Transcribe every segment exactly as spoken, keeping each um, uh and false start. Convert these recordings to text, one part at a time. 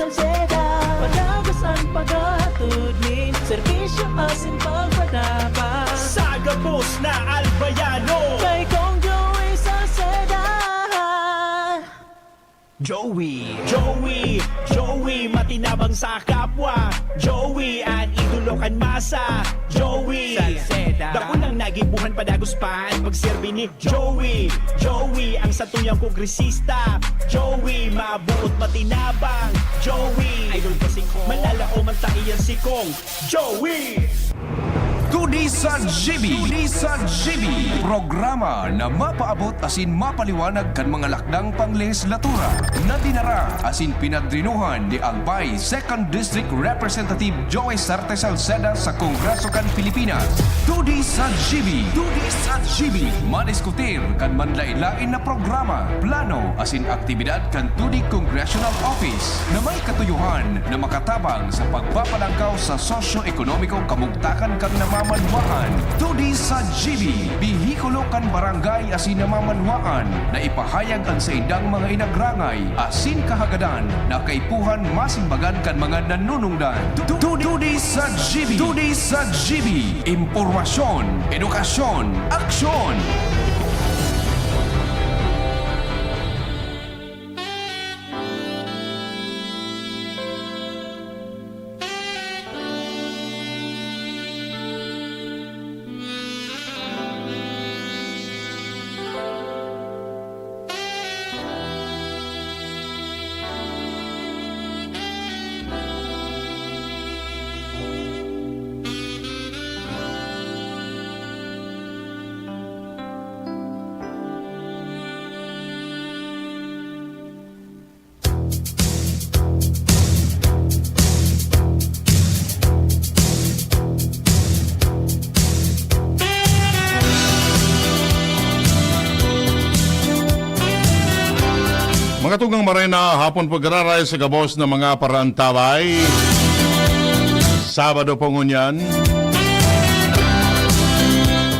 Salceda, padagos an paghatod nin serbisyo asin pagpatabang. Sa gabos na Albayano, kay Cong Joey Salceda. Joey, Joey, Joey, matinabang sa kapwa. Joey, an idolo kan masa. Joey Salceda, dakulang nagibuhan, padagos pa an pagserbi ni Joey, Joey, ang satuyang kongresista. Joey, mabuot, matinabang. Joey, idol ko si Cong. Malalaoman ta iyan si Cong Joey. Tudi sa G B. Tudi sa G B. Programa na mapaabot asin mapaliwanag kan mga lakdang panglehislatura na dinara asin pinadrinuhan ni Albay Second District Representative Joey Sarte Salceda sa Kongreso kan Pilipinas. Tudi sa G B. Tudi sa G B. Madiskutir kan manlaen-laen na programa, plano asin aktibidad kan Tudi Congressional Office na may katuyohan na makatabang sa pagpapalangkaw sa sosyo-ekonomikong kamugtakan kan namamanwaan. Tudi sa G B, behikulo kan barangay asin namamanwaan na ipahayag an saindang mga inagrangay asin kahagadan na kaipuhan masimbagan kan mga nanunungdan. Tu-, tu-, Tudi sa G B. Tudi sa G B. Impormasyon, edukasyon, aksyon. Mga tugang, maray na hapon po, giraray sa gabos na mga paraantabay. Sabado po ngunyan.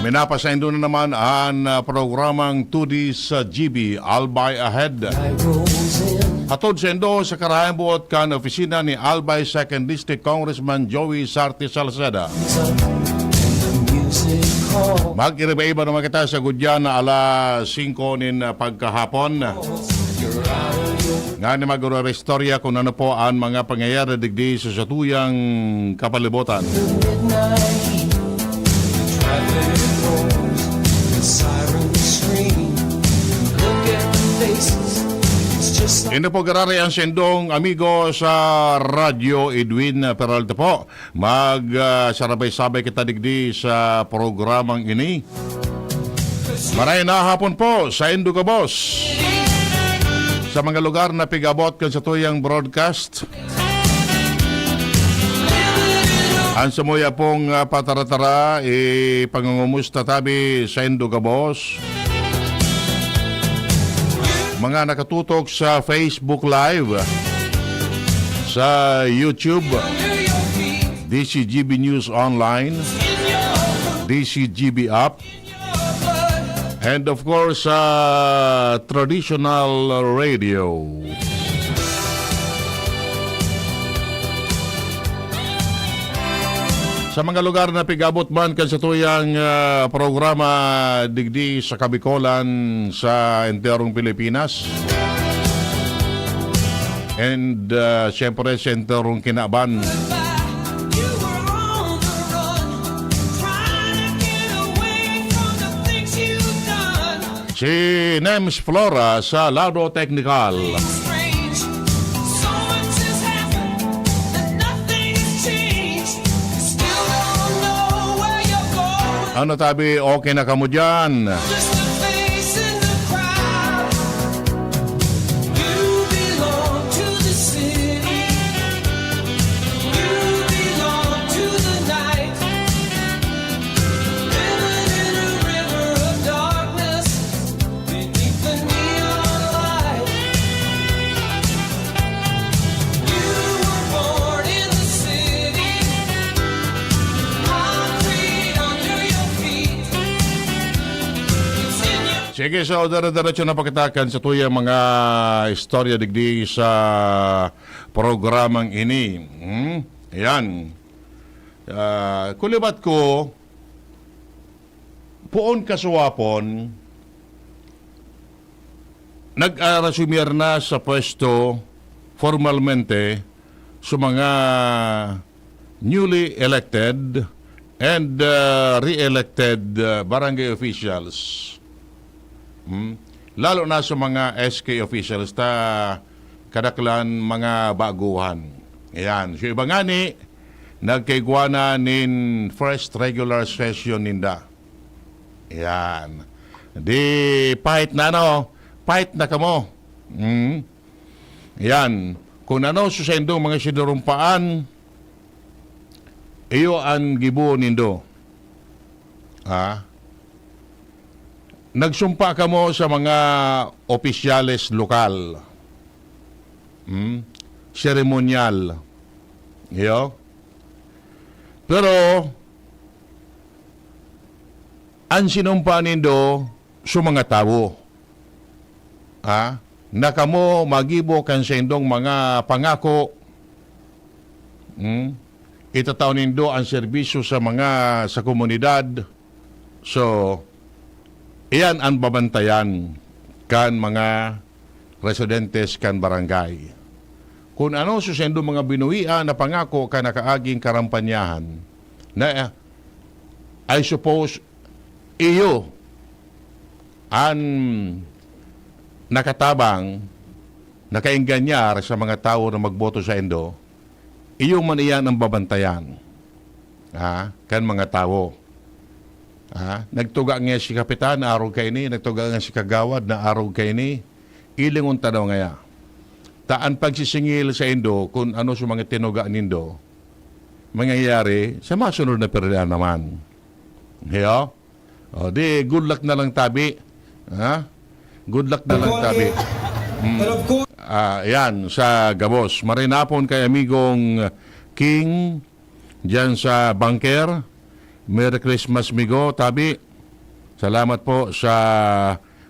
Minapasaindo na naman an, ah, programang Tudi sa G B, Albay Ahead. Hatod saindo sa karahayang buot kan opisina ni Albay Second District Congressman Joey Sarte Salceda. Mag-iriba-iba naman kita sa gudyan na alas singko nin, ah, pagkahapon. Nganing mag-istorya kun ano po an mga pangyayari digdi sa satuyang kapalibutan. Ini po giraray an saindong amigo sa Radyo, Edwin Peralta po. Mag, ah, sarabay-sabay kita digdi sa programang ini. Maray na hapon po, saindo gabos. Sa mga lugar na pig-abot kan satuyang broadcast, an samuya pong, ah, pataratara, ipangungumusta tabi saindo gabos. Mga nakatutok sa Facebook Live, sa YouTube, D C G B News Online, D C G B App, and of course, sa traditional radio. Sa mga lugar na pig-abot man kan satuyang, ah, programa digdi sa Kabikolan, sa enterong Pilipinas, and, ah, siyempre, sa enterong kinaban. Si Nems Flora sa lado teknikal. Ano tabi, okay na kamo dyan? Sige, so, dire-diretso na pakitakan sa tuyang mga istorya digdi sa programang ini. Hmm? Ayan. Ah, kulibat ko, poon kasuwapon, nag-arasumir na sa pwesto formalmente sa mga newly elected and, ah, re-elected, ah, barangay officials. Hmm? Lalo na sa mga S K officials ta kadaklan mga baguhan. Ayan. So, iba ngani, nagkaigwa na nin first regular session ninda. Ayan. Di fight na, ano? Fight na kamo. Hmm? Ayan. Kung ano sa saindong mga sinurumpaan, iyo an gibo nindo. Ha? Nagsumpa kamo sa mga opisyales lokal. Hmm? Seremonyal. Iyo. Pero, an sinumpa nindo sa mga tawo, ha? Na kamo magibo kan saindong mga pangako. Hmm? Itatao nindo an serbisyo sa mga, sa komunidad. So, iyan an babantayan kan mga residentes kan barangay. Kun ano sa saindong mga binuhian na pangako kan nakaaging karampanyahan na, I suppose, iyo an nakatabang, nakaengganyar sa mga tawo na magboto saindo, iyo man iyan an babantayan, ha, kan mga tawo. Ha? Nagtuga nga si kapitan, arog kaini. Nagtuga nga si kagawad, na arog kaini. Ilingon ta daw ngaya. Ta an pagsisingil saindo kun ano sa mga tinuga nindo, mangyayari sa masunod na pira naman. Iyo? O, di, good luck na lang tabi. Ha? Good luck na lang tabi. Mm. Ah, yan, sa gabos. Maray na hapon kay amigong King, diyan sa Bunker. Merry Christmas, migo, tabi. Salamat po sa,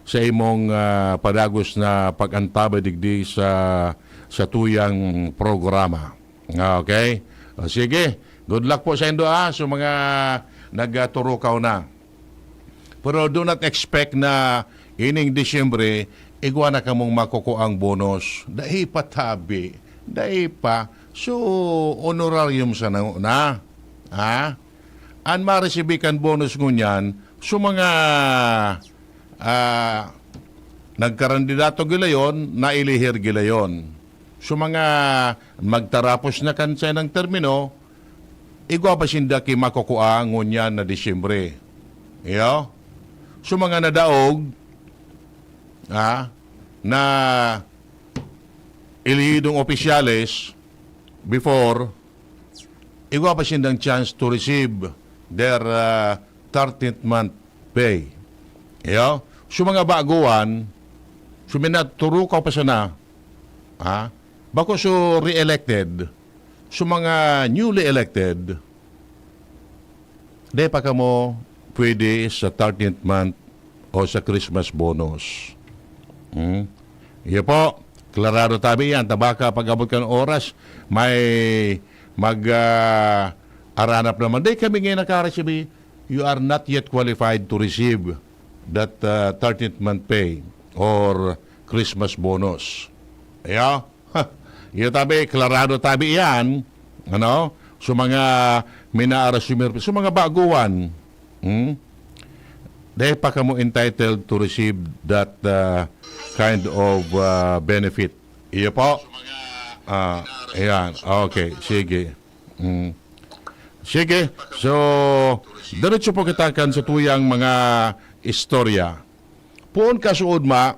sa imong, ah, padagos na pag-antabay digdi sa, sa tuyang programa. Okay? O, sige. Good luck po saindo, ah, sa mga nagturukaw na. Pero do not expect na ining Disyembre, igwa na kamong makukuang bonus. Dai pa tabi. Dai pa. So, honorarium sa na, na. Ha? An maresibi kan bonus ngunyan, so mga, ah, nagkarandidato gilayon, nailihir gilayon. So mga magtarapos na kan sainang termino, igwa pa sinda ki makukua ngunyan na Disyembre. Iyo? So mga nadaog, ah, na elihidong opisyales before, igwa pa sindang chance to receive their, ah, thirteenth month pay. Iyo? So mga baguan, so minaturukaw pa sana, ha? Bako so re-elected, so mga newly elected, di pa kamo pwede sa thirteenth month o sa Christmas bonus. Hmm? Iyo po, klarado tabi yan. Tabaka pag-abot kan oras, may mag, ah, aranap naman. Di kami ngayon nakaresibi, you are not yet qualified to receive that, ah, thirteenth month pay or Christmas bonus. Iyo? Ha, iyo tabi, klarado tabi yan. Ano? So mga minaarasumir, so mga baguan, hmm? Dahil pa kamo entitled to receive that, ah, kind of, ah, benefit. Iyo po. Ah, ayan. Okay, sige. Mm. Sige. So, diretso po kita kan sa tuyang mga istorya. Poon kasuod ma,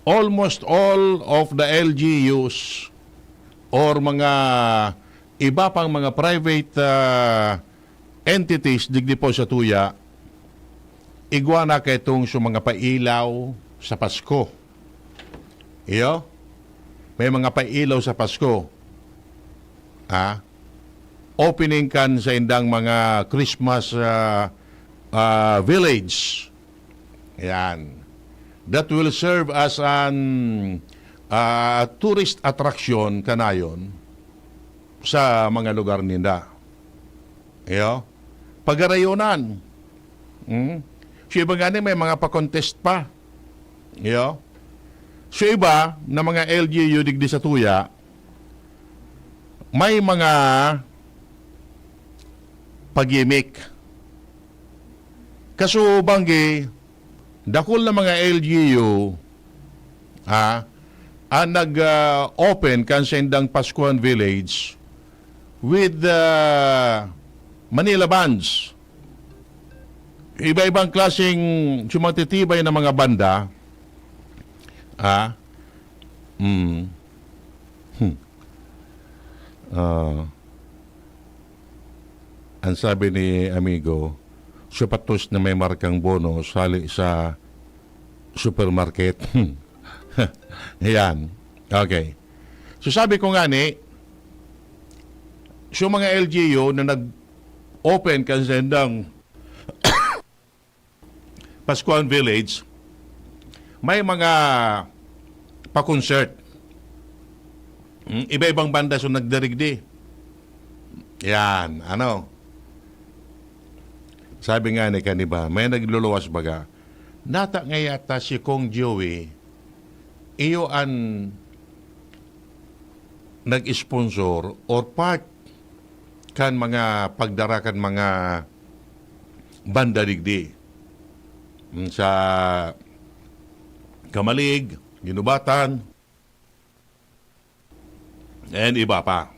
almost all of the L G Us or mga iba pang mga private, ah, entities digdi po sa tuya, igwa na kaitong sa mga pailaw sa Pasko. Iyo? May mga pailaw sa Pasko. Ah? Opening kan sa indang mga Christmas, ah, ah, village. Yan. That will serve as an, ah, tourist attraction kanayon sa mga lugar ninda. Iyo, pagarayonan. Hmm? So, iba nga ni may mga pa-contest pa. Iyo. So, iba na mga L G U digdi sa tuya, may mga pag-gimmick. Kaso, banggi, dakul na mga L G U, ah, ang nag, ah, open kan saindang Pascuan Village with, ah, Manila bands. Iba-ibang klaseng sumatitibay na mga banda. Ah, mm. Hmm. Ah, ang sabi ni amigo, sapatos na may markang Bono, sali sa supermarket. Ayan. Okay. So, sabi ko nga ni, so, mga L G U na nag-open kan sendang Pascuan Village, may mga pa-concert. Hmm, iba-ibang banda so nagdarigdi. Yan, ano. Sabi nga ni kaniba, may nagluluwas baga. Nata nga yata si Kong Joey, iyo an nag-sponsor or part kan mga pagdara kan mga banda digdi. Mm, sa Camalig, Guinobatan, and iba pa.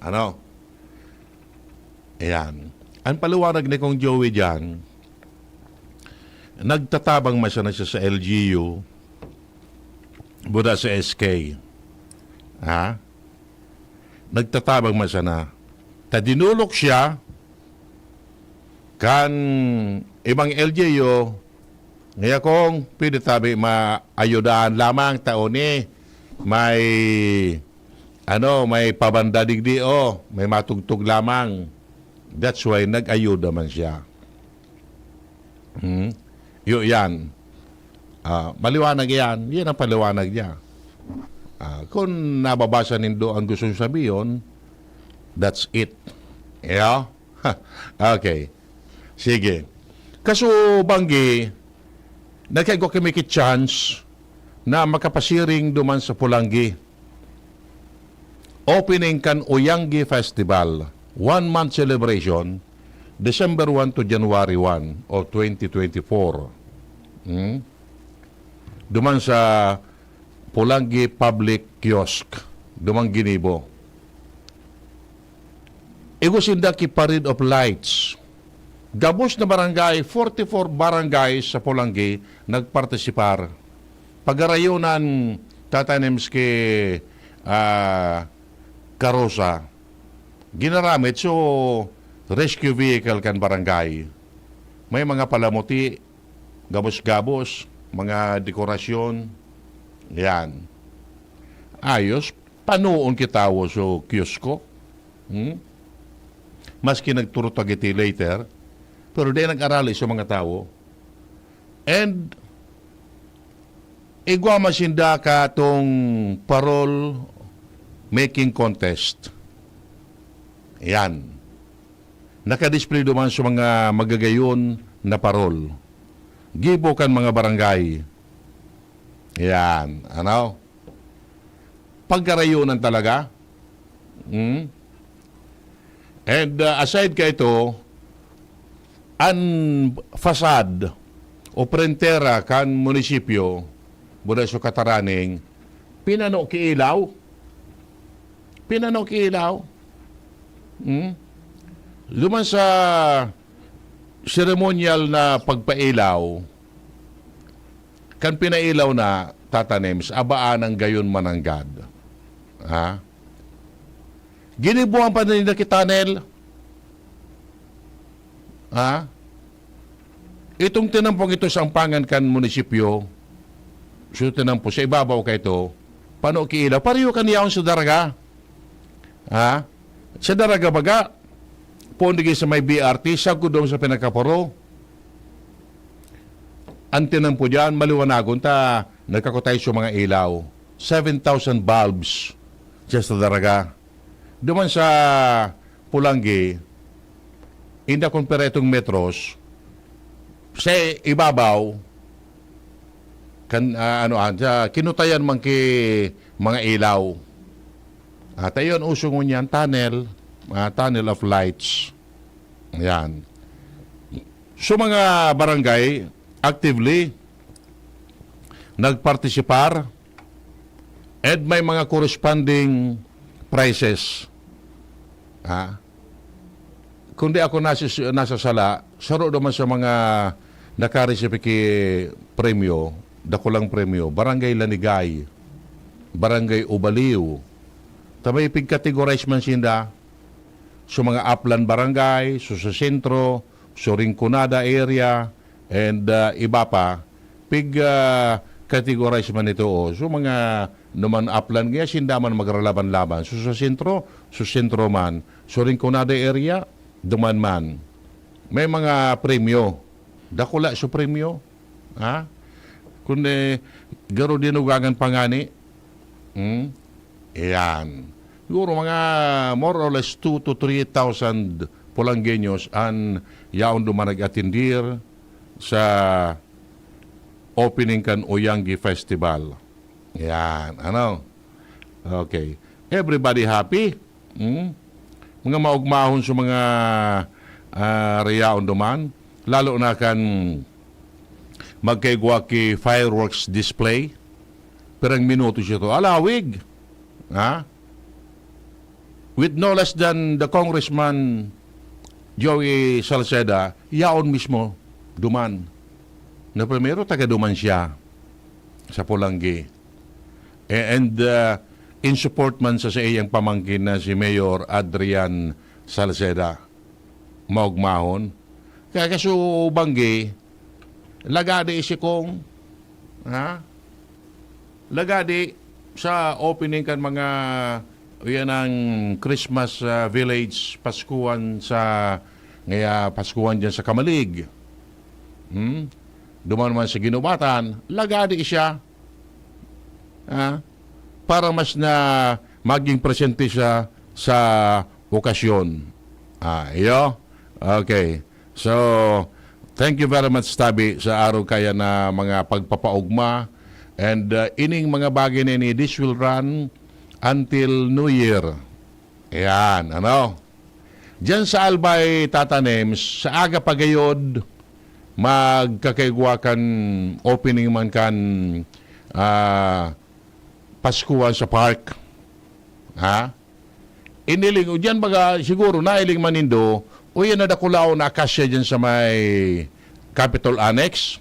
Ano? Ayan. Ang paliwanag ni Kong Joey diyan, nagtatabang man sana siya sa L G U, buda sa S K. Ha? Nagtatabang man sana. Ta dinulok siya kan ibang L G U, ngaya kong pwede tabi maayudahan lamang, tao ni may, ano, may pabanda digdi, oh, may matugtog lamang. That's why nag-ayuda man siya. Hmm? Yo, yan. Ah, maliwanag yan. Yan ang paliwanag niya. Ah, kung nababasa nindo ang gustong sabihin, that's it. Yeah? Okay. Sige. Kaso, banggi, nagkaigwa kami ki chance na makapasiring duman sa Polangui. Opening kan Oyanggi Festival, one month celebration, December one to January one of twenty twenty-four. Hmm? Duman sa Polangui Public Kiosk, duman ginibo. Igwa sinda ki Parade of Lights. Gabos na barangay, forty-four barangays sa Polangui nagpartisipar. Pagarayonan, tatanim ki, ah, karosa. Ginaramit, so, rescue vehicle kan barangay. May mga palamuti, gabos-gabos, mga dekorasyon. Yan. Ayos, panoon ki tawo so kiosko. Hmm? Maski nagturutag iti later, pero di nag-arali sa mga tawo. And igwa man sinda katong parol making contest. Yan. Nakadisplay duman sa mga magagayon na parol. Gibo kan mga barangay. Yan. Ano? Pagkarayonan talaga. Hmm? And, uh, aside kaito, an fasad o prentera kan munisipyo, buda sa Cataraning, pinano ki ilaw. Pinano ki ilaw. Hmm? Duman sa seremonyal na pagpailaw, kan pinailaw na, Tata Nems, abaan ang gayon mananggad. Ha? Ginibuan pa ninda ki tunnel. Ha? Itong tinampong ito sa ampangan kan munisipyo, so tinampo sa ibabaw kaito, pano ki ilaw, pareho kan yaon sa Daraga. Ha? Sa Daraga baga, poon digdi sa may B R T, sagkod doon sa pinakaporo. Ang tinampo diyan, maliwanagon ta, nagkakutay sa mga ilaw. seven thousand bulbs just sa Daraga. Duman sa Pulanggi, inda kun peretong metros, sa ibabaw, kan, ah, ano, ah, sa kinutayan man ki mga ilaw. At ayun, uso ngunyan, tunnel, ah, tunnel of lights. Yan. So, mga barangay, actively nagpartisipar and may mga corresponding prizes. Ha? Kundi ako nasa, nasa sala, saro naman sa mga nakareceive ki premyo, dakulang premyo, Barangay Lanigay, Barangay Ubaliw. Tabay pig-categorize man sinda, so mga Aplan Barangay, so sa sentro, so Rinconada area, and, ah, iba pa, pig, ah, categorize man ito, oh. So mga naman Aplan kaya sinda man magralaban-laban. So sa sentro, so sentro man. So Rinconada area, duman man. May mga premyo. Dakula so premyo. Ha? Kundi, garo dinugangan pa ngani. Hmm? Ayan. Siguro mga more or less two to three thousand Polanggenyos an yaon duman nag-atendir sa opening kan Oyanggi Festival. Yan, ano? Okay. Everybody happy? Hmm? Mga maugmahon sa mga, ah, rayaon duman, lalo na kan magkaigwa ki fireworks display. Pirang minuto siya to. Alawig! Ha? With no less than the Congressman Joey Salceda, yaon mismo, duman. Na primero, taga duman siya, sa Polanggi. A-, and, uh, in support man sa, sa iyang pamangkin na si Mayor Adrian Salceda. Maugmahon. Kaya kaso banggi, lagadi si Kong, ha? Lagadi sa opening kan mga, yan ang Christmas, ah, village, Paskuhan sa, ngaya Paskuhan diyan sa Camalig. Hmm? Duman man sa Guinobatan, lagadi siya. Ah, para mas na maging presente siya sa okasyon. Ah, iyo. Okay. So, thank you very much, Tabi, sa araw kaya na mga pagpapaugma. And, uh, ining mga bagay na ini, this will run until New Year. Ayan, ano? Diyan sa Albay, Tata Nems, sa aga pa gayod, magkakaigwa kan opening man kan, ah, Paskuhan sa park. Ha? Iniling, o diyan baga, siguro, nailing man nindo, o yan na dakulaon na akasya diyan sa may Capitol Annex.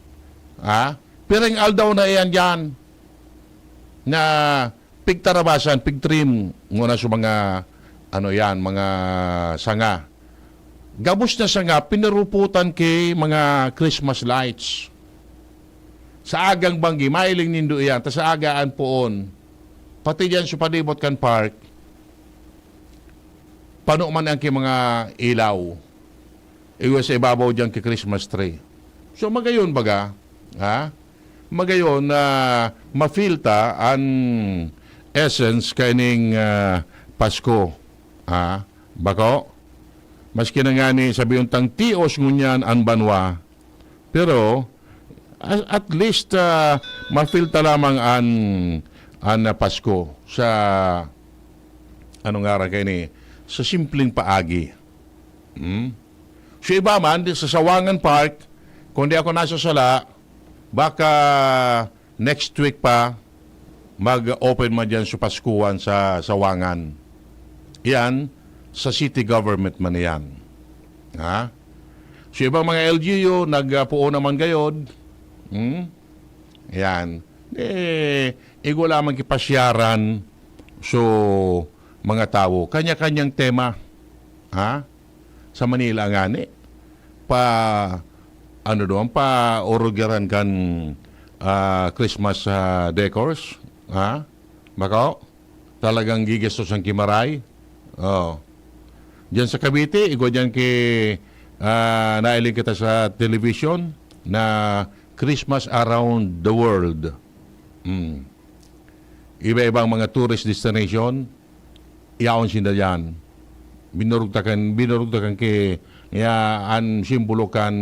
Ha? Pirang aldaw na iyan diyan na pigtarabasan, pigtrim, ngona sa mga, ano yan, mga sanga. Gabos na sanga, pinaruputan ki mga Christmas lights. Sa agang banggi, mailing nindo iyan, ta sa aga an poon. Pati diyan sa palibot kan park, pano man ang ki mga ilaw. Iwas sa ibabaw diyan ki Christmas tree. So, magayon baga, ha? Magayon na ma-feel ta an essence kaining, ah, Pasko. Ha? Bako? Maski na ngani sabi untang tios ngunyan an banwa, pero a-, at least, ah, ma-feel ta lamang an, an, ah, Pasko sa, ano ngaran kaini, sa simpleng paagi. Hmm? So, iba man, di sa Sawangan Park, kung di ako nasa sala, baka next week pa, mag-open man diyan sa Paskuhan sa Sawangan. Iyan, sa city government man iyan. Ha? So, ibang mga L G U, nagpuo naman gayod. Hmm? Ayan. Eh, igwa lamang kipasyaran. So, mga tawo, kanya-kanyang tema. Ha? Sa Manila ngani. Pa, ano doon, pa urugiran kan, ah, Christmas, ah, decors. Ha? Bako? Talagang gigastos ang kimaray. Oh. Diyan sa Cavite, igwa diyan ki, ah, nailing kita sa television na Christmas Around the World. Hmm. iba-ibang mga tourist destination, yaon sinda diyan. Binurugtakan, binurugtakan ki, ya, an simbolo kan,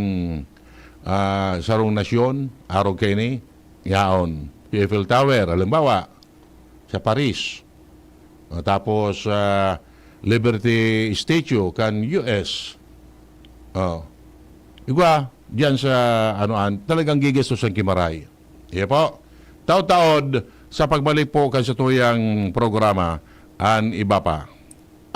ah, sarong nasyon, arog kaini, yaon. Eiffel Tower, halimbawa, sa Paris. O, tapos, ah, Liberty Statue kan U S. O. Igwa, diyan sa, ano, an, talagang gigastosan ki maray. Iya po. Taod-taod, sa pagbalik po kan satuyang programa, an iba pa.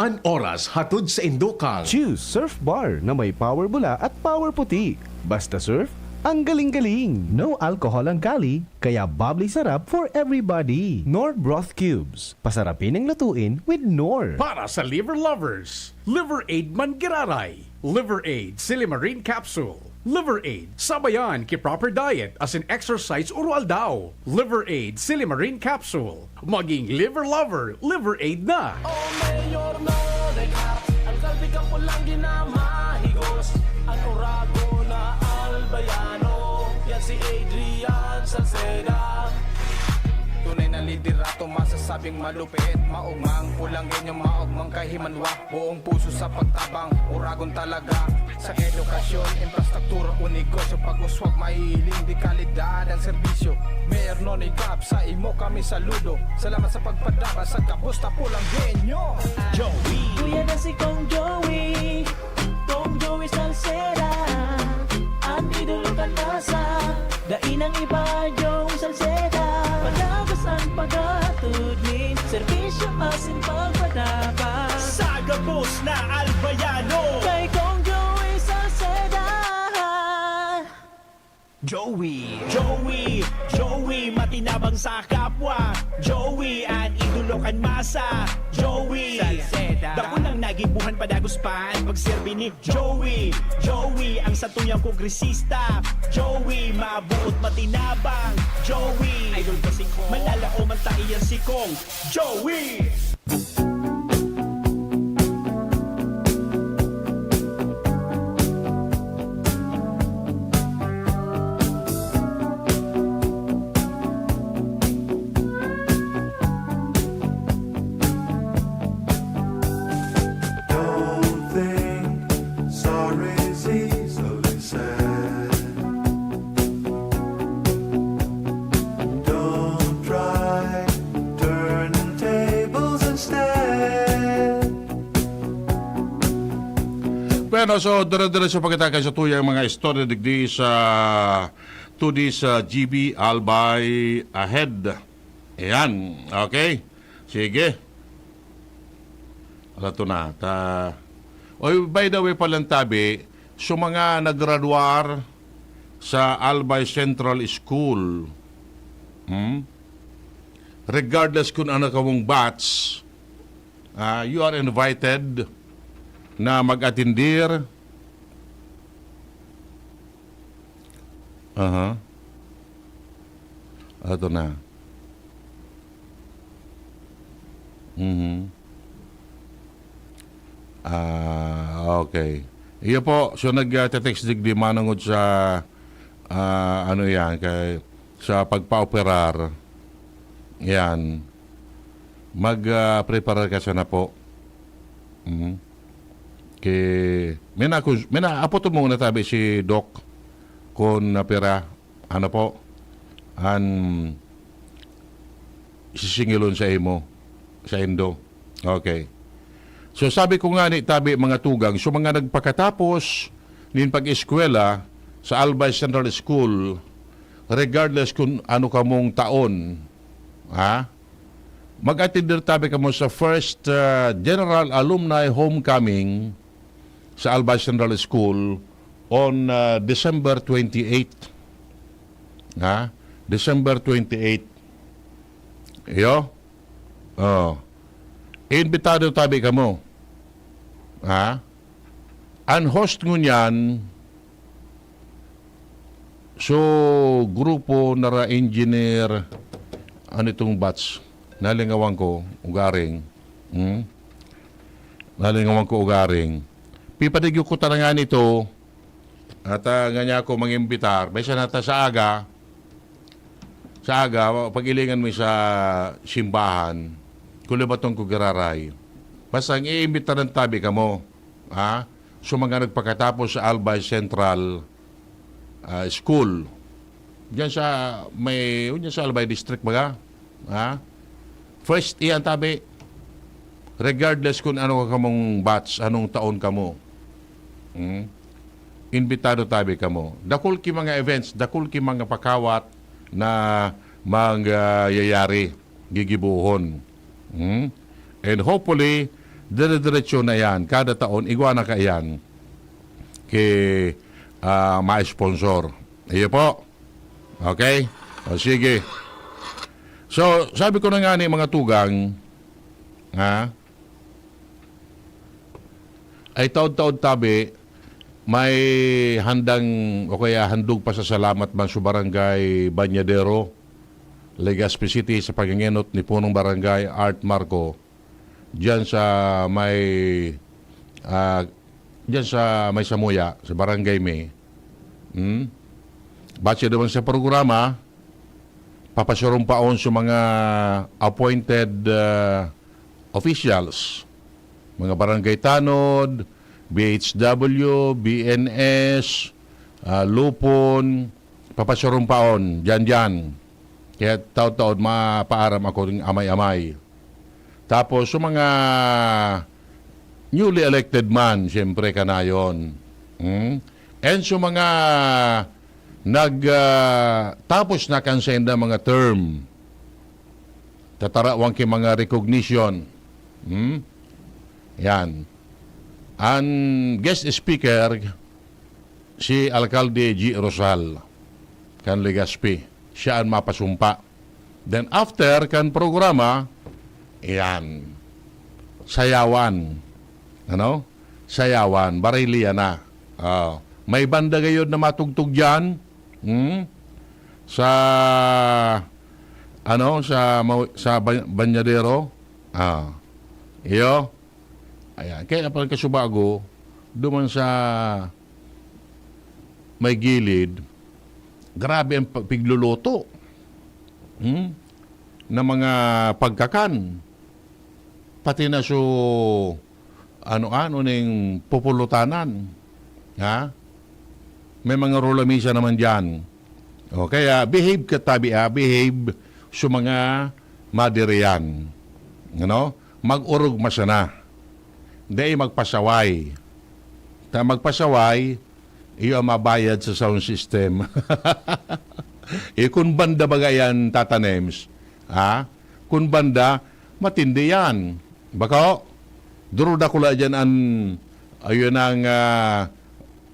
An oras hatod sa Indokal. Choose Surf Bar na may power bula at power puti. Basta surf, ang galing-galing. No alcohol ang Kali, kaya bubbly sarap for everybody. Knorr Broth Cubes. Pasarapin ang lutuin with Knorr. Para sa liver lovers, Liver Aid man giraray. Liver Aid Silimarin Capsule. Liver Aid, sabayan ki proper diet asin exercise oro-aldaw. Liver Aid Silimarin Capsule. Maging liver lover, Liver Aid na! O Mayor Nonegak, ang kalbi kan pulang ginamahigos, ang oragon na Albayano, yan si Adrian Salceda. Tunay na liderato, masasabing malupit, maogmang pulanggenyo, maogmang kahimanwa, buong puso sa pagtabang, oragon talaga. Sa edukasyon, infrastruktura o negosyo, pag-uswag, mahihiling de kalidad ang serbisyo. Mayor Nonny Cap, sa imo kami saludo. Salamat sa pagpadaba sa gabos na pulanggenyo. Joey. Kuya na si Kong Joey, Kong Joey Salceda, an idolo kan masa. Dai nang iba, Joey Salceda. Padagos an paghatod nin serbisyo asin pagpadaba. Sa gabos na Albayano. Kay Kong Joey Salceda. Joey, Joey, Joey, matinabang sa kapwa. Joey, an idolo kan masa. Joey, Salceda. Dakul nang nagibuhan, padagos pa an pagserbi ni Joey, Joey, ang satuyang kongresista. Joey, mabuot, matinabang. Joey, idol ko si Kong. Manlalaom an taiyan si Kong. Joey! Don't think sorry's easily said. Don't try turning tables instead. Bueno, so, dire-diretso pa kita kan satuyang mga istorya digdi sa Today's, ah, G B Albay Ahead. Ayan. Okay. Sige. Ala, ito na. Ta-, oy, by the way palang tabi, so mga naggraduar sa Albay Central School, hmm? Regardless kung ano ka mong batch, ah, you are invited na mag-atindir. Aha. Ito na. Mhm. Ah, okay. Iyo po, so nag, ah, te-text digdi manongod sa, ah, ano yan, kay, sa pagpa-operar. Yan. Mag, ah, preparar ka sana po. Mhm. Kay, may na, may na, apoton mo na tabi si Doc kung napira, ano po, an sisingilon sa imo, sa indo. Okay. So, sabi ko nga ni tabi, mga tugang, so mga nagpakatapos nin pag-eskwela sa Albay Central School, regardless kung ano kamong taon, ha? Mag-attend tabi kamo sa first, uh, General Alumni Homecoming sa Albay Central School on, uh, December twenty-eight. Ha? December twenty-eight. Iyo? Oh. Imbitado tabi kamo. Ha? An host ngunyan, so, grupo nara engineer, ano itong batch? Nalingawan ko, ugaring. Hmm? Nalingawan ko, ugaring. Pipadigyo ko talaga nito, at, ah, nga niya ako mangimbitar. May siya nata sa aga, Sa aga, pag-ilingan mo sa simbahan, kung libatong ko giraray. Basta ang iimbitaran tabi kamo, ha? So, mga nagpakatapos sa Albay Central ah, School. Diyan sa may, diyan sa Albay District baga. Ha? First iyan tabi, regardless kung ano ka kamong batch, anong taon kamo. Hmm? Imbitado tabi kamo. Dakul ki mga events, dakul ki mga pakawat na mangyayari, gigibuhon. Hmm? And hopefully, dire-diretso na yan. Kada taon, igwa na kaiyan ki ah, ma-sponsor. Iyo po. Okay? O sige. So, sabi ko na nga ni mga tugang, ha? Ay taod-taod tabi, may handang o kaya handog pasasalamat man sa Barangay Banyadero, Legazpi City sa pagingenot ni Punong Barangay Art Marco diyan sa may, ah, diyan sa may Samuya, sa Barangay May. Hmm? Batse naman sa programa, papasurumpaon sa mga appointed ah, officials, mga barangay tanod, B H W, B N S, ah, Lupon, papasurumpaon, diyan-diyan. Kaya taod-taod mapaaram ako ring amay-amay. Tapos, sa mga newly elected man, siyempre, kanayon. Hmm? And sa mga nag, ah, tapos na kan sainda mga term, tatarawan ki mga recognition. Hmm? Yan. Ang guest speaker, si Alkalde G. Rosal, kan Legazpi. Siya ang mapasumpa. Then after kan programa, iyan, sayawan. Ano? Sayawan, bariliya na. Ah, may banda gayod na matugtog diyan. Hmm? Sa, ano, sa, mau- sa ba- Banyadero. Ah. Iyo. Ayan. Kaya pagkasubago, duman sa may gilid, grabe ang pa- pigluluto. Hmm? Na mga pagkakan. Pati na so, ano-ano ning pupulutanan. Ha? May mga rolamisa naman diyan. O, kaya behave ka tabi, ah, behave sa mga madiriyan. Ano? Mag-orog masana. Dai magpasaway. Ta magpasaway, iyo ang mabayad sa sound system. Eh, kun banda baga yan, Tata Nems, ha? Kun banda, matindi yan. Bako, duro dakula dyan an, ayun ang, ah,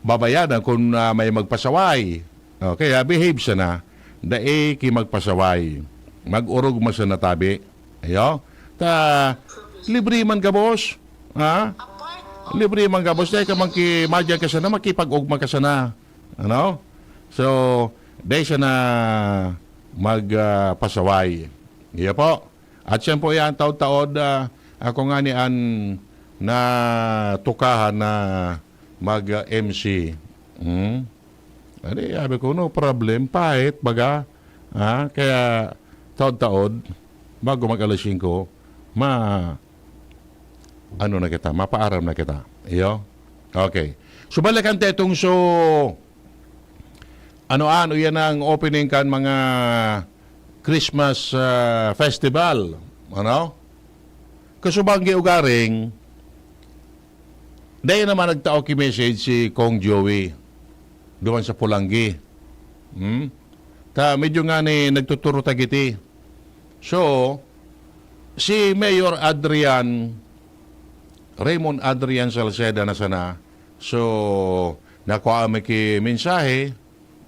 babayadan kun, ah, may magpasaway. O, kaya behave sana. Dai ki magpasaway. Mag-orog man sana tabi. Ayo. Ta, libre man gabos. Ha? Libre man gabos. Dai ka man ki, madya ka sana, makipag-ogma ka sana. Ano? So, dai sana mag, ah, pasaway. Iya po. At siya po yan, taod-taod, ah, ako nga ni an natukahan na mag, ah, M C. Hmm? Adi, sabi ko, "No problem, pahit, baga." Ah, kaya, taod-taod, bago mag alas singko, ma-, ano na kita, mapaaram na kita. Iyo? Okay. So, balikan ta itong so, ano-ano yan ang opening kan mga Christmas, ah, festival. Ano? Kasubang gi ugaring, dai naman nagtao ki message si Kong Joey duman sa Pulanggi. Hmm? Ta, medyo nga ni nagtuturo ta giti. So, si Mayor Adrian, Raymond Adrian Salceda na sana. So, nakuha mi ki mensahe,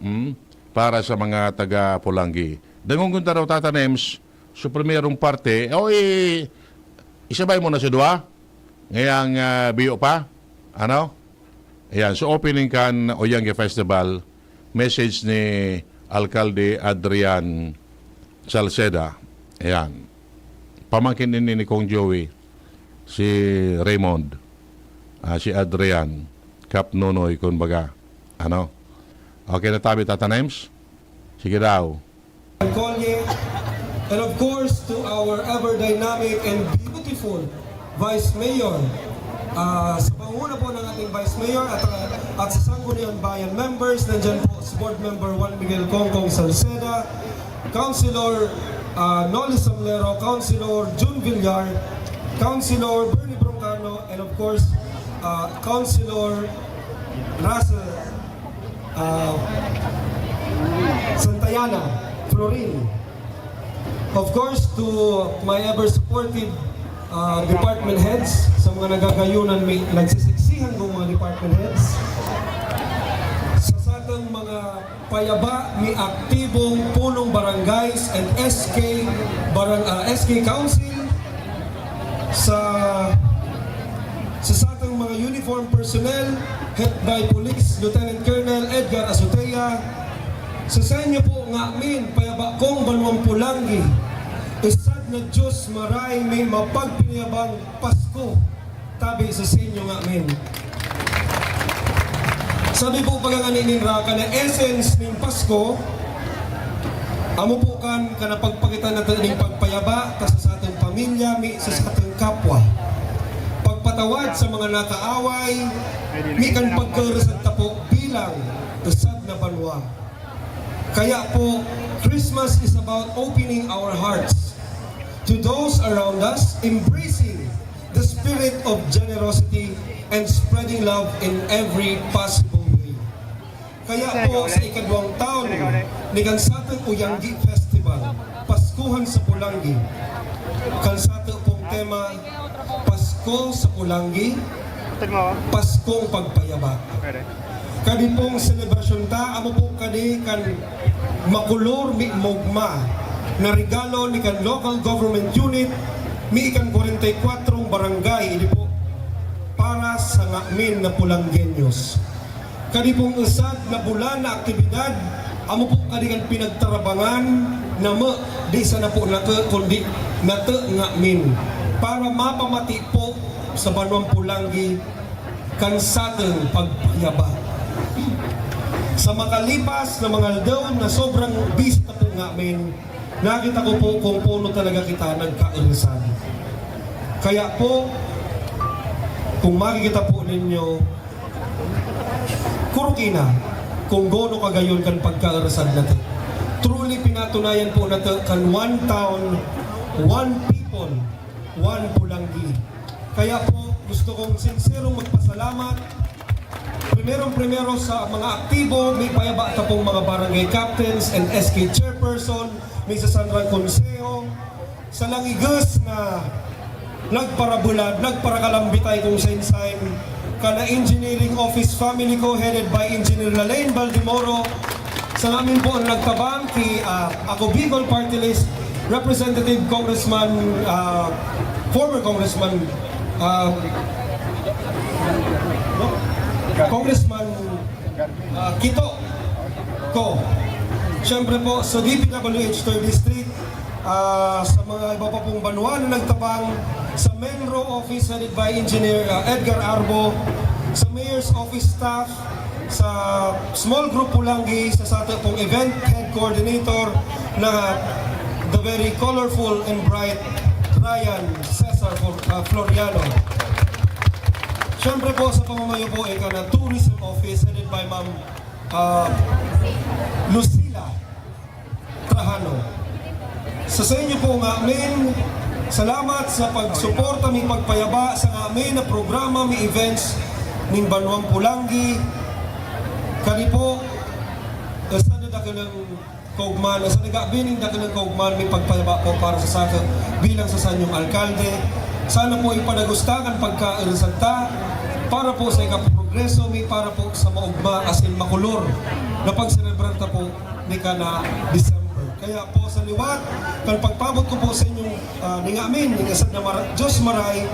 hmm, para sa mga taga Pulanggi. Dangon kun ta daw, Tata Nems, so primerong parte, o, i-, isabay mo na sa duwa? Ngayang, ah, biyo pa? Ano? Ayan, so opening kan Oyangge Festival, message ni Alkalde Adrian Salceda. Ayan. Pamangkin ini ni Kong Joey, si Raymond, ah, si Adrian, Kap Nonoy, kumbaga. Ano? Okay na tabi, Tata Nems? Sige daw. Colye, and of course to our ever dynamic and beautiful Vice Mayor. Ah, sa pangunguna po ng ating Vice Mayor at, ah, at sa Sangguniang Bayan members, nandiyan po si Board Member Juan Miguel Congcong Salceda, Councilor, ah, Nolly Samlero, Councilor Jun Villar, Councilor Bernie Broncano, and of course, ah, Councilor Russell, ah, Santayana Florin. Of course, to my ever supportive, ah, department heads, sa mga nagagayunan, may nagsisiksihan kong mga department heads. Sa satang mga payaba, may aktibong punong barangays and S K barang-, ah, S K Council, sa, sa satang mga uniform personnel, head by Police Lieutenant Colonel Edgar Azotea, sa sainyo po ngamin, payaba kong Banwang Polangui, isad na Diyos maray may mapagpinayabang Pasko tabi sa sainyo ngamin. Sabi po pagangani nin Raka na essence nin Pasko, amo po kan kanapagpakita na ning pagpayaba ta sa satong pamilya, mi sa satong kapwa. Pagpatawad sa mga nakaaway, mi kan pagkaurusad ta po bilang usab na banwa. Kaya po, Christmas is about opening our hearts to those around us, embracing the spirit of generosity and spreading love in every possible way. Kaya po, sa ikadwang taon ni kan satong Uyanggi Festival, Paskuhan sa Polangui, kan sato pong tema, Pasko sa Polangui, Paskong Pagpayaba. Kadi pong selebrasyon ta, amo po kadi kan makolor, mi mugma, na regalo ni kan local government unit, mi ikan kwarenta y kwatro barangay, ini po para sa ngamin na Polanggueños. Kadi pong usad na bulan na aktibidad, amo po kadi kan pinagtarabangan na ma-, di sana po naka, kundi nata ngamin, para mapamati po sa Banwang Polangui kan satong pagpayaba. Sa makalipas na mga aldaw na sobrang busy ta po ngamin, nakita ko po kung paano talaga kita nagkaurusad. Kaya po, kung makikita po ninyo, kuruki na kung gono kagayon kan pagkaurusad nato. Truly, pinatunayan po nato kan one town, one people, one Polangui. Kaya po, gusto kong sinserong magpasalamat. Primerong-primero sa mga aktibo, mi payaba ta pong mga barangay captains and S K chairperson, mi sa Sanrang Konseho, sa langigus na nagparabulad, nagparakalambitay kung sain-sain, kana engineering office family ko, headed by Engineer Lalaine Baldemoro, sa ngamin po ang nagtabang ki, ah, Ako Bicol Party List, Representative Congressman, ah, former Congressman, ah, Congressman, ah, Kito Go. Siyempre po, sa D P W H third District, ah, sa mga iba pa pong banwa na nagtabang, sa MENRO office headed by Engineer, ah, Edgar Arbo, sa Mayor's Office staff, sa small group Polangui, sa sato pong event head coordinator na the very colorful and bright Ryan Cesar Flor-, ah, Floriano. Siyempre po, sa pamamayo po, ika na Tourism Office headed by Ma'am, ah, Lucila Trajano. Sa, sa inyo po ngamin, salamat sa pagsuporta mi pagpayaba sa ngamin na programa, mi events ning Banwang Polangui. Kani po, eh, sa nadakulang kaugman, sa nagabi ning dakulang kaugman, mi pagpayaba po para sa saka bilang sa sanyong alkalde. Sana po ipadagusta kan pagkaurusad ta para po sa ikaprogreso mi, para po sa maugma asin makulor na pagselebrar ta po ni kana December. Kaya po sa liwat kan pagpabot ko po sa inyong, ah, ning amin, ning asad na mara-, Diyos maray,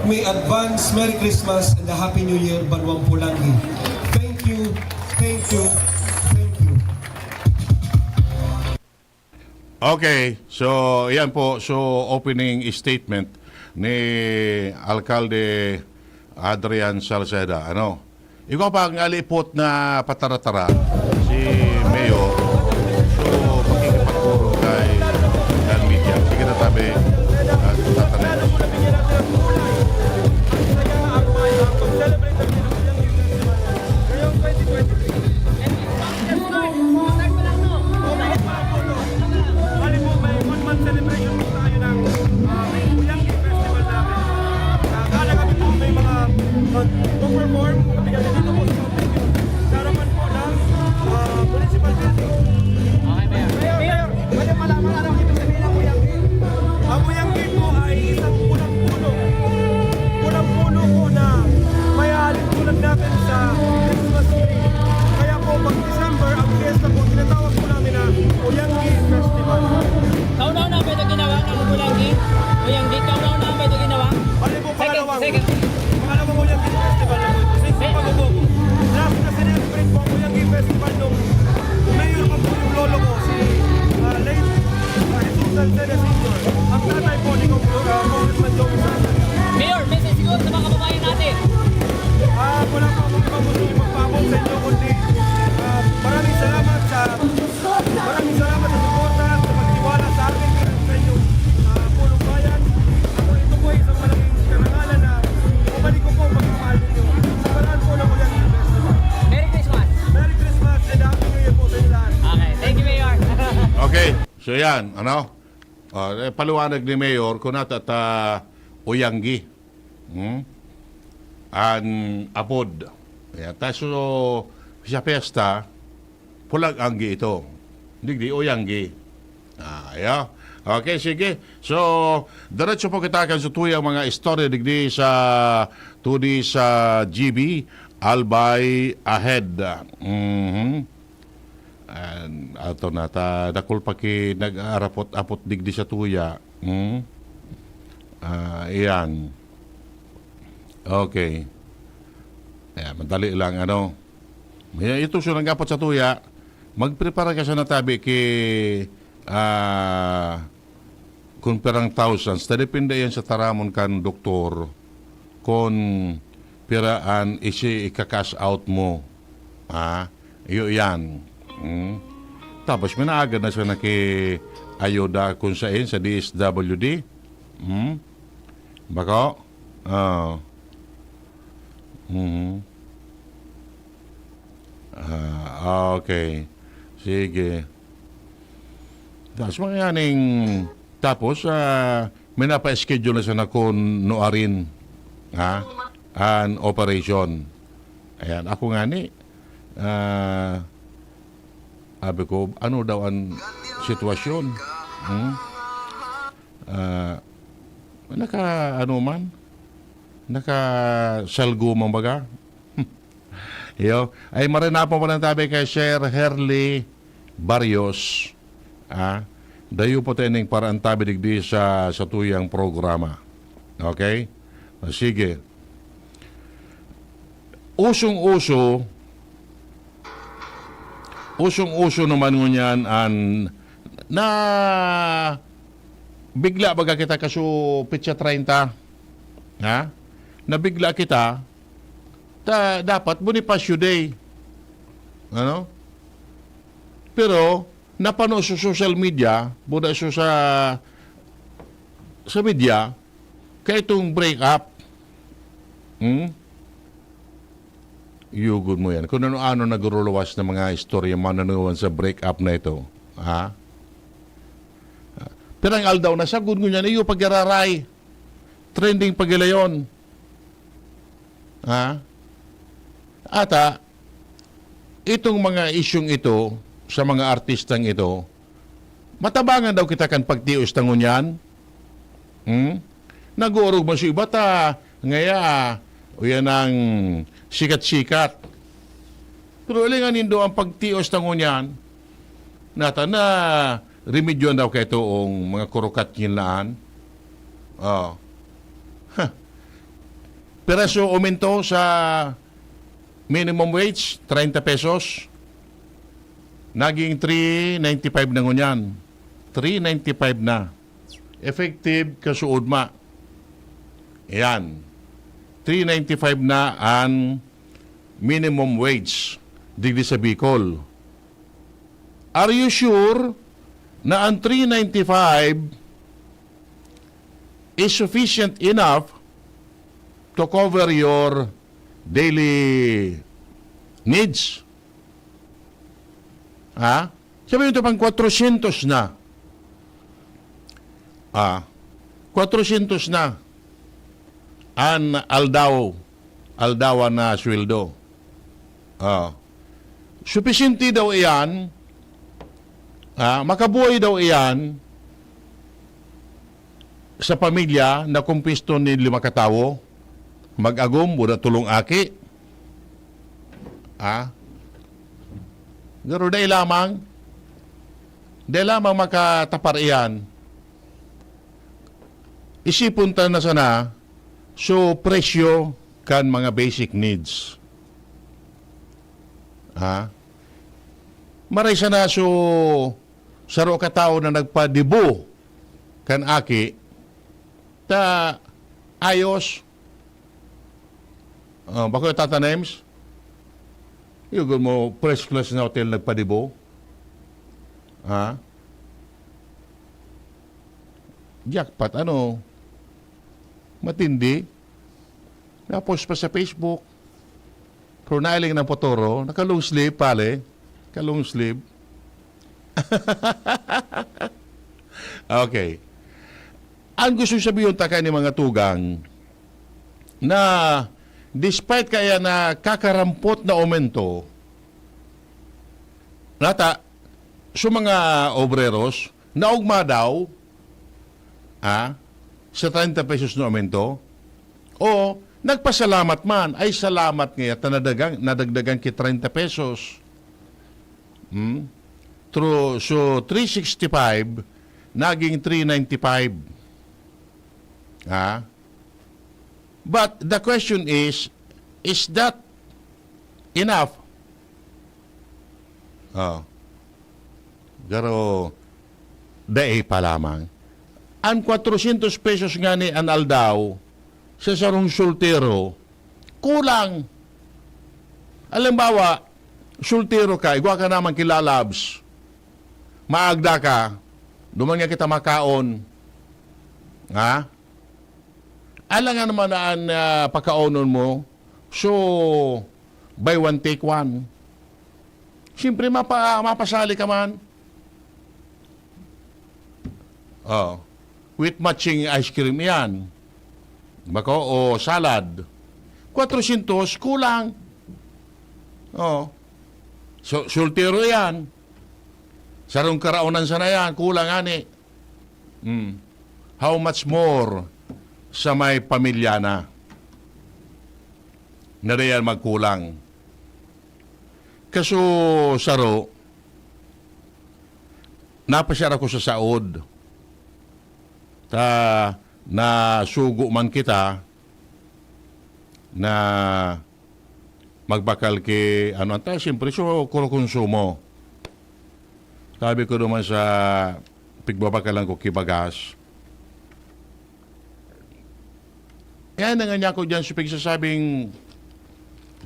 may advance Merry Christmas and a Happy New Year, Banwang Polangui. Thank you, thank you, thank you. Okay, so yan po, so opening statement ni Alkalde Adrian Salceda. Ano? Ikaw pa ang alipot na patara-tara, si Mayor. So, pakinggan Form, bigyan na dito po sa Mount Pinyon. Sa harapan po ng, ah, municipal building. Okay, Mayor. Mayor, Mayor, pwede malaman ano ang ibig sabihin ng Uyanggi? Ang Uyanggi po ay isang pulang puno. Pulang puno po na may aalin tulad natin sa Christmas tree. Kaya po, pag December, ang fiesta po, tinatawag po namin na Uyanggi Festival. Kauna-una ba ito ginawa ng Uyanggi? Uyanggi, kauna-una ba ito ginawa? Bali po, Second, pangalawang, second. Pangalawang Uyanggi Festival na po ito. Since Eh. pag-ubo ko, last na sinelebrate po ang Uyanggi Festival nung mayor pa po yung lolo ko, si, ah, late, ah, Jesus Salceda Senior. Ang tatay po ni Cong-, ah, Congressman Joey Salceda. Mayor, message siguro sa mga kababayan natin. Ah, wala po akong iba po sa ipagpaabot sa inyo, kundi, ah, maraming salamat sa Maraming salamat sa suporta at sa pagtiwala sa akin bilang sa inyong, ah, punong bayan. Ako, ito po ay isang malaking karangalan na bumalik ko po ang pagmamahal ninyo. Sa panahon po ng Ulian Festival. Merry Christmas! Merry Christmas and Happy New Year po sa inyo lahat. Okay, thank you, Mayor. Okay, so yan, ano? Ah, eh, paliwanag ni Mayor kung nata ta Uyanggi. Hmm? An apod. Ayan. Ta, so, sa piyesta, pulang anggi ito. Digdi, Uyanggi. Ah, ayo. Okay, sige. So, diretso po kita kan sa tuyang mga istorya digdi sa, tudi sa G B, Albay Ahead. Mhm. And ato na ta, dakul pa ki nag-aarapot-apot digdi sa tuya. Hmm? Ah, iyan. Okay. Ayan, madali lang, ano. Ayan, ito siya nag-apot sa tuya. Magprepara ka sa natabi ki, ah, kun pirang thousands. Ta depende yan sa taramon kan doktor. Kun pira an isi ika-cash out mo. Ha? Iyo yan. Hmm? Tapos, minaagad na siya naki-ayuda kun sain sa D S W D. Hmm? Bako? Ah. Mhm. Ah, okay. Sige. Tapos, mga yaning, tapos, ah, may napa-schedule na siya na kun nuarin, ha? An operation. Ayan, ako nga ni, ah, sabi ko, "Ano daw ang sitwasyon?" Hmm? Ah, naka, ano man? Nakasalgo man baga? Iyo. Ay, maray na po pala tabi kay Sir Herly Barrios. Ah, dayo po tayo ning paraan tabi digdi sa, sa tuyang programa. Okay? Ah, sige. Usong-uso, usong-uso naman ngunyan an na bigla baga kita kaso petsa treinta. Ha? Nabigla kita, ta, dapat Bonifacio Day. Ano? Pero, napano sa social media, buda sa, sa, sa media, kaya itong break up. Hmm? Yugod mo yan. Kung ano-ano naguruluwas na mga istorya, manunuwan sa break up na ito. Ha? Pirang aldaw na, sagod ngunyan, iyo pagyararay. Trending pa gila yon. Ha? Ata, itong mga isyung ito, sa mga artistang ito, matabangan daw kita kan pagtios ta ngunyan? Hmm? Nag-oorog man sa iba ta, ngaya, uyan ang sikat-sikat. Pero alingan nindo ang pagtios ta ngunyan, nata na remedyoan daw kay toong mga kurukat ngilaan. Oh. Huh. Piraso umento sa minimum wage, treinta pesos. Naging three ninety-five na ngunyan. Three ninety-five na. Effective kasuodma. Ayan. Three ninety-five na ang minimum wage digdi sa Bicol. Are you sure na ang three ninety-five is sufficient enough to cover your daily needs? Ha? Sabi nito pang kwatrosyentos na. Ah, kwatrosyentos na an aldaw aldawan na sweldo. Ah. Supisyente daw iyan, ah, makabuhay daw iyan sa pamilya na kumpisto nin lima ka tawo, mag-agom, wala tolong aki. Ah. Pero dai lamang, dai lamang makatapar iyan. Isipon ta na sana, so presyo kan mga basic needs. Ha? Maray sana so saro ka tawo na nagpadibo kan aki, ta ayos. Oh, bako yung Tata Nems? Yung mo, first class na hotel nagpadibo. Ha? Jackpot, ano? Matindi. Napost pa sa Facebook. Pero nailing ng potoro, naka-long sleeve, pale. Ka-long sleeve. Okay. Ang gusto sabihin ta kay ni mga tugang na despite kaya na kakarampot na aumento, nata, sa mga obreros, naugma daw, ah, sa treinta pesos na aumento, o nagpasalamat man, ay salamat nga ta nadagang, nadagdagan ki treinta pesos. Hmm? True, so three sixty-five, naging three ninety-five. Ha? But the question is, is that enough? Oh. Pero, dai pa lamang. Ang kwatrosyentos pesos nga ni an aldaw sa sarong soltero, kulang. Halimbawa, soltero ka, igwa ka naman ki lalabs. Maagda ka, duman nga kita makaon. Ha? Alangan naman na an, ah, pakaonon mo. So, buy one, take one. Siyempre, mapa-, mapasali ka man. Oh. With matching ice cream yan. Bako, o salad. Kwatrosyentos, kulang. Oh. So, soltero yan. Sarong karaonan sana yan, kulang ani. Hmm. How much more sa may pamilya na? Na diyan magkulang. Kaso, saro, napasyar ako sa saod. Ta, nasugo man kita na magbakal ki, ano, anta, siyempre, so, kuro konsumo. Sabi ko naman sa pigbabakalan ko ki bagas, "Eh, ano nga niya ako dyan sa pigsasabing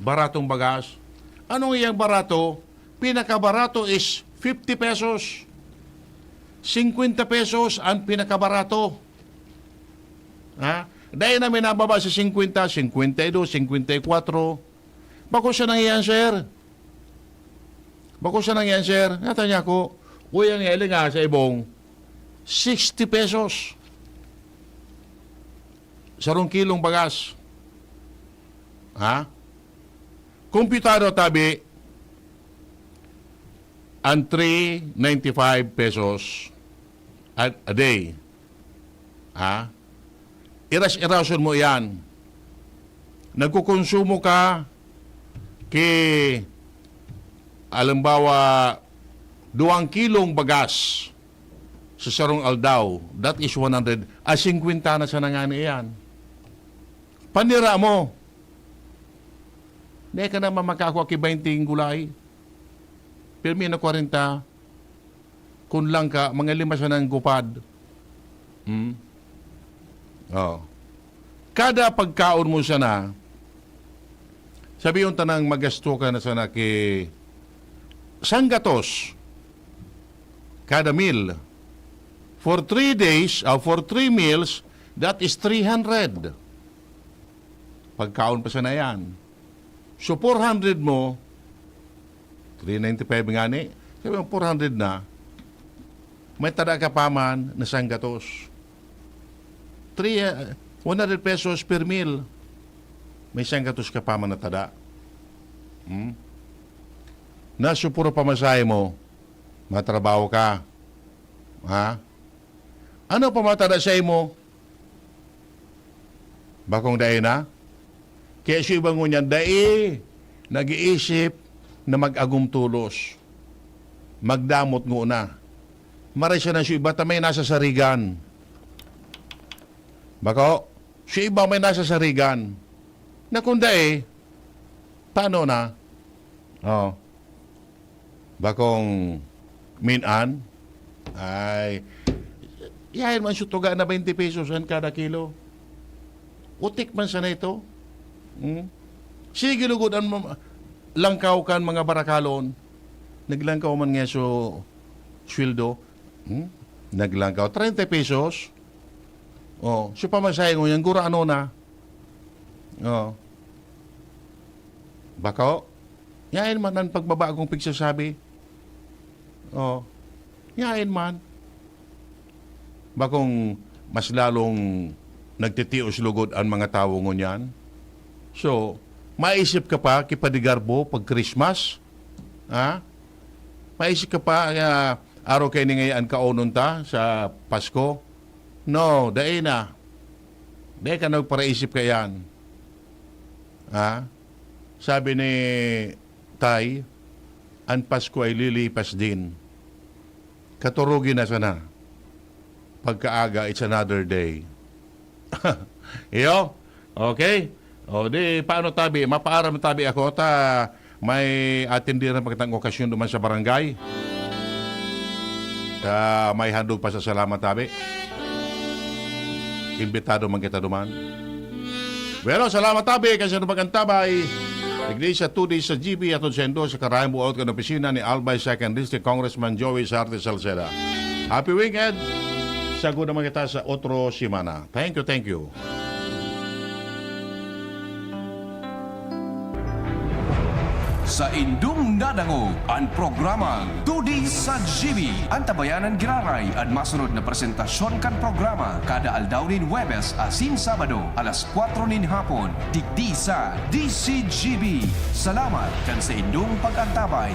baratong bagas? Anong iyang barato? Pinakabarato is fifty pesos. Singkwenta pesos ang pinakabarato." Ha? Dahil na minababa sa singkwenta, singkwenta y dos, singkwenta y kwatro. Bako siya nang iyan, sir. Bako siya nang iyan, sir. Nata niya ako, "Uy, ang heli nga sa ibong, sixty pesos. Sarong kilong bagas." Ha? Kumpitado tabi ang three ninety-five pesos a, a day. Ha? Iras-irason mo iyan. Nagkukonsumo ka ki, halimbawa, duwang kilong bagas sa sarong aldaw, that is one hundred. Ah, singkwenta na sana ngani iyan. Panira mo. Di ka na mamakakwa ki baynte gulay. Pirmi na kwarenta. Kun lang ka, mga lima sanang gupad. Hmm? Oh. Kada pagkaon mo sana, sabihon tanang magasto ka na sana ki sanggatos kada meal. For three days, or for three meals, that is three hundred. Pagkaon pa sana yan. So, four hundred mo, three ninety-five ngani. Sabi mo, four hundred na. May tada ka pa man na sanggatos. Three, uh, one hundred pesos per meal. May sanggatos ka pa man natada. Hmm? Na so puro pamasahe mo, matrabaho ka. Ha? Ano pa matada sa imo? Bakong dai na? Kaya so iba ngunyan, dai nag-iisip na mag-agom tolos. Magdamot nguna. Maray siya na so iba ta may nasasarigan. Bako, so iba may nasasarigan. Na kung dai, tano na? Oh. Bakong min-an? Ay, yain man so tuga na twenty pesos an kada kilo. Utik man sana ito. Hmm? Sige lugod an ma-, langkaw kan mga barakalon. Naglangkaw man nga so sweldo. Hmm? Naglangkaw. Treinta pesos. Oh, so pamasahe ngunyan, guro ano na? Oh. Bako? Yain man an pagbabagong pigsasabi. Oh. Yain man. Bakong mas lalong nagtitios lugod an mga tawo ngunyan? So, maisip ka pa, kipadigarbo pag Christmas? Ha? Maisip ka pa, ah, araw kaini ngayon an kaonon ta sa Pasko? No, dai na. Dai ka nagparaisip kaiyan. Ha? Sabi ni Tay, "An Pasko ay lilipas din. Katurugi na sana. Pagkaaga, it's another day." Iyo? Okay? O di, paano tabi? Mapaaram tabi ako ta may atendiran pagkatang okasyon duman sa barangay. Ta may handog pa sa salamat tabi. Imbitado man kita duman. Bueno, salamat tabi kasi ano pag-antabay. Iglesia two days sa G B atod sa Indo sa karayang buot kan opisina ni Albay Second District Congressman Joey Sarte Salceda. Happy weekend! Sagod naman kita sa otro semana. Thank you, thank you. Sa indong nadangog an programang Tudi sa G B. Antabayanan giraray an masunod na presentasyon kan programa kada aldaw nin Huwebes asin Sabado, alas kwatro nin hapon, digdi sa D C G B. Salamat kan sa indong pag-antabay.